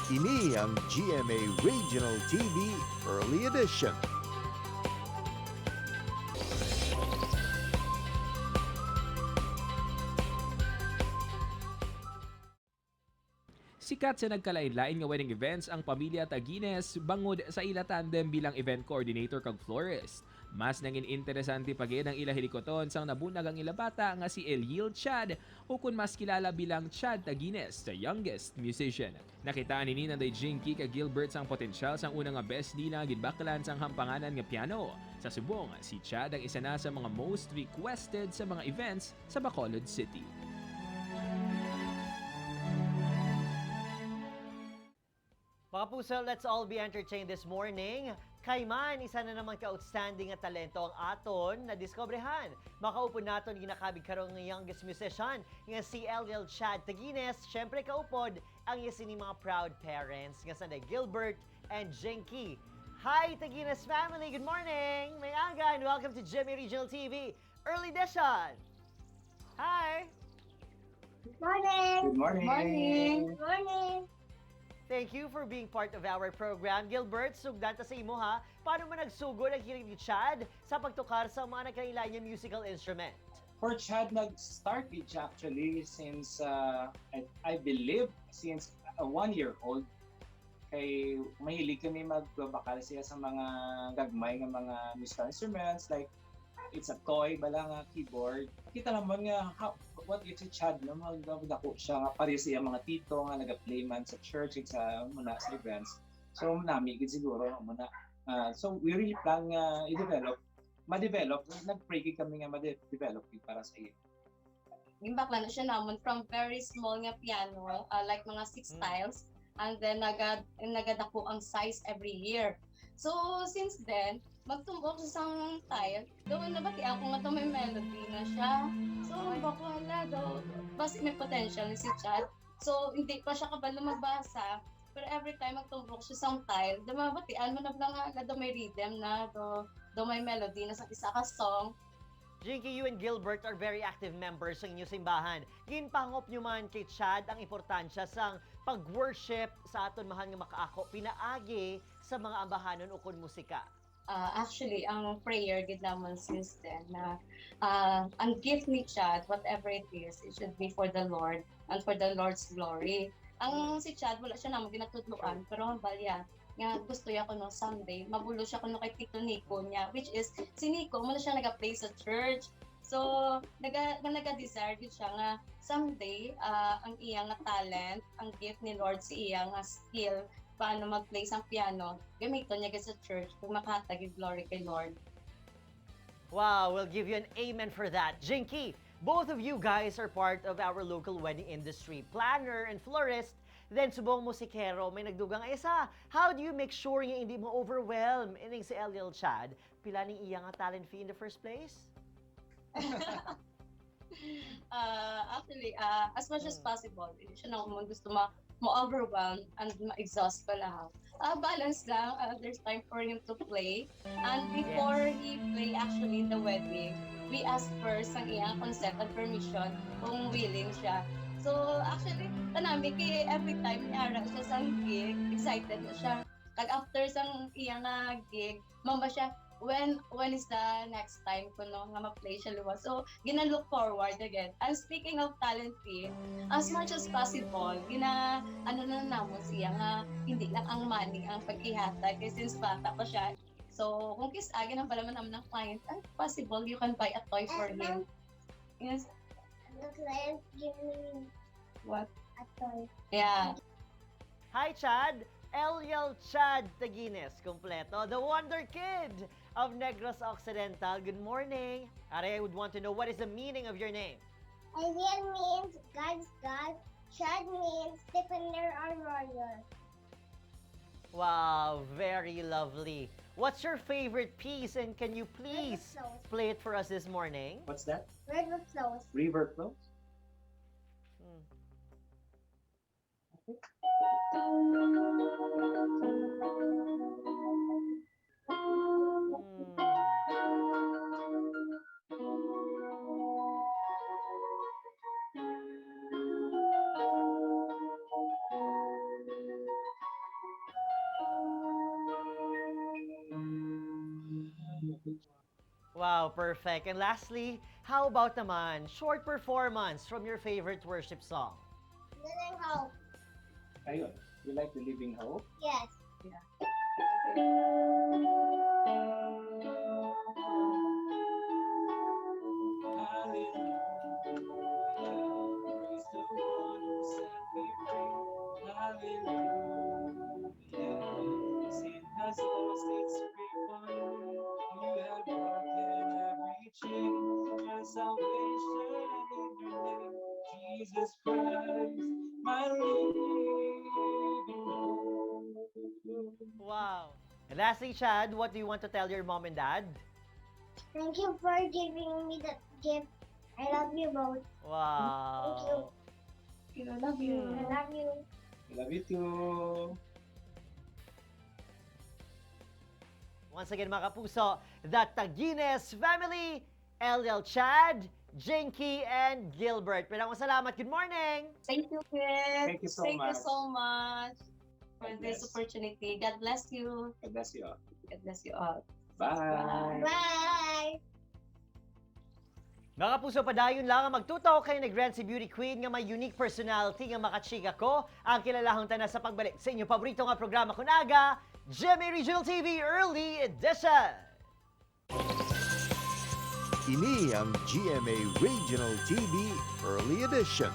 Ini ang GMA Regional TV Early Edition. Sikat sa nagkalain-lain nga wedding events ang pamilya Taguines bangod sa ila tandem bilang event coordinator kag florist. Mas nangin interesante pa gid ang ila hilikoton sang nabunag ang ila bata nga si Eliel Chad o kun mas kilala bilang Chad Taguines, the youngest musician. Nakita ni Nina Day Jinky kag Gilbert sang potensyal sang una nga best nila ginbaklan sang hampanganan nga piano. Sa subong, si Chad ang isa na sa mga most requested sa mga events sa Bacolod City. Mga puso, let's all be entertained this morning. Kayman, isa na naman ka-outstanding nga talento ang aton na diskobrehan. Makaupod naton ginakabig karon ng youngest musician nga si Eliel Chad Taguines. Syempre kaupod ang iya sini mga proud parents nga sanday Gilbert and Jinky. Hi Taguines family, good morning! May aga and welcome to GMA Regional TV Early Edition! Hi! Good morning. Good morning. Morning. Good morning. Thank you for being part of our program. Gilbert, sugdan ta sa imo ha. Paano man nagsugod ang hilig ni Chad sa pagtukar sa mga nagkailangan niya musical instrument? For Chad, nag-start it actually since, I believe, since 1 year old. Kay mahilig kami magbakal siya sa mga gagmay nga mga musical instruments like it's a toy bala nga keyboard. Kita naman nga how, what if si Chad no magdako siya nga pareho siya mga tito nga naga-play man sa church ug sa muna sa events. So nami gid siguro muna. So we really plan nga i-develop ma-develop, nag-pray gid kami nga ma-develop gid para sa iyo. Gimbakla na siya namon from very small nga piano, like mga six tiles, and then nagadako ang size every year. So since then, magtumbok siya sang tile, daw nabati ako nga daw may melody na siya. So bako hala daw, basi may potential ni si Chad. So hindi pa siya kabalo magbasa, pero every time magtumbok siya sang tile, daw mabatian mo na lang nga daw may rhythm na, daw may melody na sa isa ka song. Jinky, you and Gilbert are very active members sa inyong simbahan. Ginpangop nyo man kay Chad ang importansya sang pag-worship sa aton mahal nga makaako pinaagi sa mga ambahanon ukon musika. Actually, ang prayer gid naman since then na ang gift ni Chad, whatever it is, it should be for the Lord and for the Lord's glory. Ang si Chad, wala siya naman ginatudloan, pero ang balya, nga gusto niya ko no someday, mabulo siya kuno kay Tito Nico niya, which is, si Nico, muna siya nag-play sa church. So, naga-desire gid siya nga someday, ang iya nga talent, ang gift ni Lord si iya nga skill, paano mag-play sa piano, gamiton niya gid sa church kung makahatag yung glory kay Lord. Wow, we'll give you an amen for that. Jinky, both of you guys are part of our local wedding industry. Planner and florist, then subong musikero, may nagdugang isa. How do you make sure nga hindi mo overwhelm ining si Eliel Chad? Pila ning iya nga talent fee in the first place? Actually, as much as possible, hindi siya na mo gusto ma-overwhelm and ma-exhaust pala. Balance lang. There's time for him to play. And before he play actually in the wedding, we ask first ang iyang consent and permission kung willing siya. So actually, tanami kay every time niara siya sa gig, excited na siya. Kag after sang iyang nga gig, mama siya, when is the next time ko no nga ma-play siya luwas. So gina look forward again. And speaking of talent fee, as much as possible, gina ano na namon siya nga hindi lang ang money ang pag-ihatag kasi since bata pa siya. So kung kis-a ginang bala man naman ng client, ay, possible you can buy a toy for him. Yes. The client give me What? a toy. Yeah. Hi, Chad! Eliel Chad Taguines, kompleto. The Wonder Kid of Negros Occidental. Good morning. Are, I would want to know what is the meaning of your name? Eliel means God's God. Chad means defender or warrior. Wow, very lovely. What's your favorite piece and can you please River Flows. play it for us this morning? What's that? River Flows. River Flows? Wow, perfect. And lastly, how about naman short performance from your favorite worship song? Living Hope. Ayun. You like the Living Hope? Yes. Hallelujah. Praise the one who set me free. Hallelujah. Sin has lost its grip on me. You have broken every chain. And salvation in your name. Jesus Christ, my living hope. Wow. And lastly, Chad, what do you want to tell your mom and dad? Thank you for giving me that gift. I love you both. Wow. I love you. I love you. I love you too. Once again, mga kapuso, the Taguines family, LL Chad, Jinky, and Gilbert. Maraming salamat. Good morning! Thank you, Kit. Thank you so Thank much. you so much for God this bless. opportunity. God bless you. God bless you all. God bless you all. Bye. Bye. Mga kapuso, padayon lang ang magtutok kay nag si Beauty Queen nga may unique personality nga makachika ko ang kilalahong tanan sa pagbalik sa inyong paborito nga programa kunaga, GMA Regional TV Early Edition! Ini ang GMA Regional TV Early Edition.